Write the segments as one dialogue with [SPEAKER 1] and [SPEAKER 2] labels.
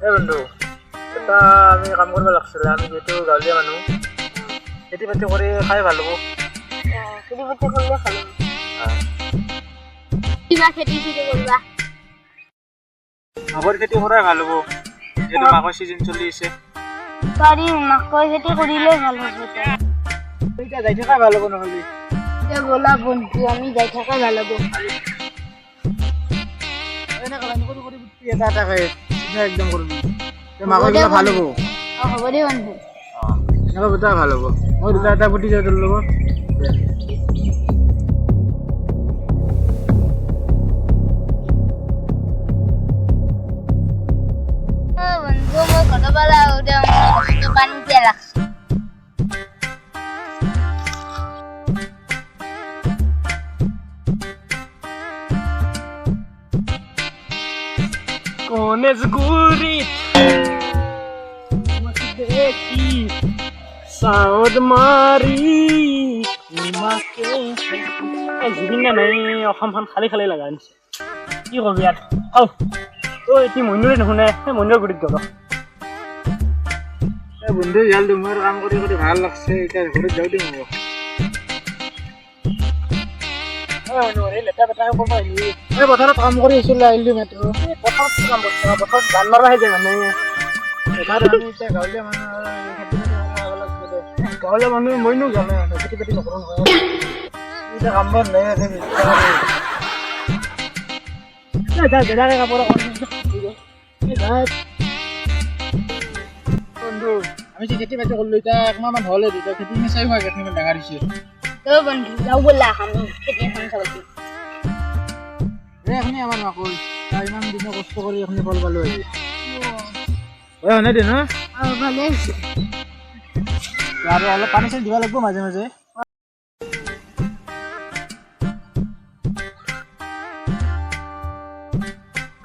[SPEAKER 1] এই বন্ধু, এটা আমি কাম কৰিব লাগিছিলে। আমি যিহেতু গাঁৱলীয়া মানুহ, খেতি বাতি কৰি খাই ভাল হ'ব।
[SPEAKER 2] খেতি বাতি কৰিলে ভাল হ'ব। কিবা খেতি চেতি কৰিবা?
[SPEAKER 1] মাকৈ খেতি কৰাই ভাল হ'ব, যিহেতু মাকৈ চিজন চলি আছে।
[SPEAKER 2] পাৰি, মাকৈ খেতি কৰিলে ভাল হ'ব।
[SPEAKER 1] এতিয়া যাই থকাই ভাল হ'ব নহ'লে।
[SPEAKER 2] এতিয়া ব'লা বন্ধু, আমি যাই থকাই ভাল হ'ব।
[SPEAKER 1] এনেকৈ লাইন কৰি কৰি এটা এটাকে চিধা একদম কৰিবি, মাকৈ ভাল হ'ব।
[SPEAKER 2] অঁ, হ'ব দে বন্ধু।
[SPEAKER 1] এনেকুৱা দুটা ভাল হ'ব। মই দুটা এটা ফুটি যাওঁ তোৰ লগত।
[SPEAKER 2] বন্ধু, মই ঘৰৰ পৰা আহোঁতে মোৰ পানী দিয়া লাগছে।
[SPEAKER 1] গণেশগুৰিত তোমাক দেখি চাউদ মাৰি তোমাকে। জুবিন দা নাই, অসমখন খালী খালী লগা আনিছে। কি কবি আৰু। ঔ ঐ, এতিয়া মইনুৰে নুশুনে, সেই মইনুৰ গুৰিত গ'ল। এই বন্ধু, ইয়াল তোমাৰ কাম কৰি কৰি ভাল লাগছে, এতিয়া ঘৰত যাওঁ দিম হ'ব। পথাৰত কাম কৰি আছিলো, আহিলো মাত্ৰ। পথাৰত কি কাম কৰিছ? পথাৰত ধান মাৰা যায় মানে। পথাৰত আমি এতিয়া গাঁৱলীয়া মানুহ, খেতি বাতি কৰিব লাগিব দে। গাঁৱলীয়া মানুহ, মইনো গাঁৱলীয়া মানুহ, খেতি বাতি নকৰোঁ নহয়। এতিয়া কাম বন নাই। বন্ধু, আমি যে খেতি বাতি কৰিলো, এতিয়া একমাহ মান হ'লে, এতিয়া খেতিখিনি চাই হোৱা কেইখিনিমান ডাঙৰ হৈছে।
[SPEAKER 2] বন্ধু, যাওঁ ব'লা, আমি খেতি এখন চাব।
[SPEAKER 1] এইখিনি আমাৰ মাকৈ, ইমান দিনে কষ্ট কৰি এইখিনি ফল পালো আজি। হয় নাই দে ন?
[SPEAKER 2] ভালে।
[SPEAKER 1] আৰু অলপ পানী চানী দিব লাগিব মাজে মাজে।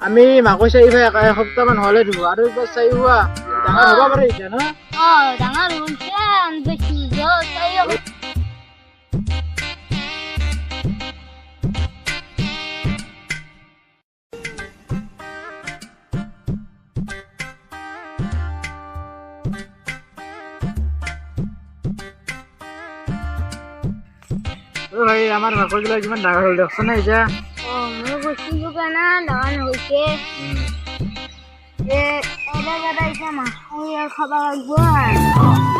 [SPEAKER 1] আমি মাকৈ চাৰি ভাই এসপ্তাহ মান হ'লে দিব আৰু একবাৰ চাই হোৱা ডাঙৰ হ'ব পাৰে এতিয়া ন?
[SPEAKER 2] ডাঙৰ হৈছে বেছি।
[SPEAKER 1] ভাই, আমাৰ মাকৈগিলা কিমান ডাঙৰ হ'ল দেখছ না এতিয়া?
[SPEAKER 2] মই কৈছিলো কাৰণে ডাঙৰ হৈছে। খাব লাগিব।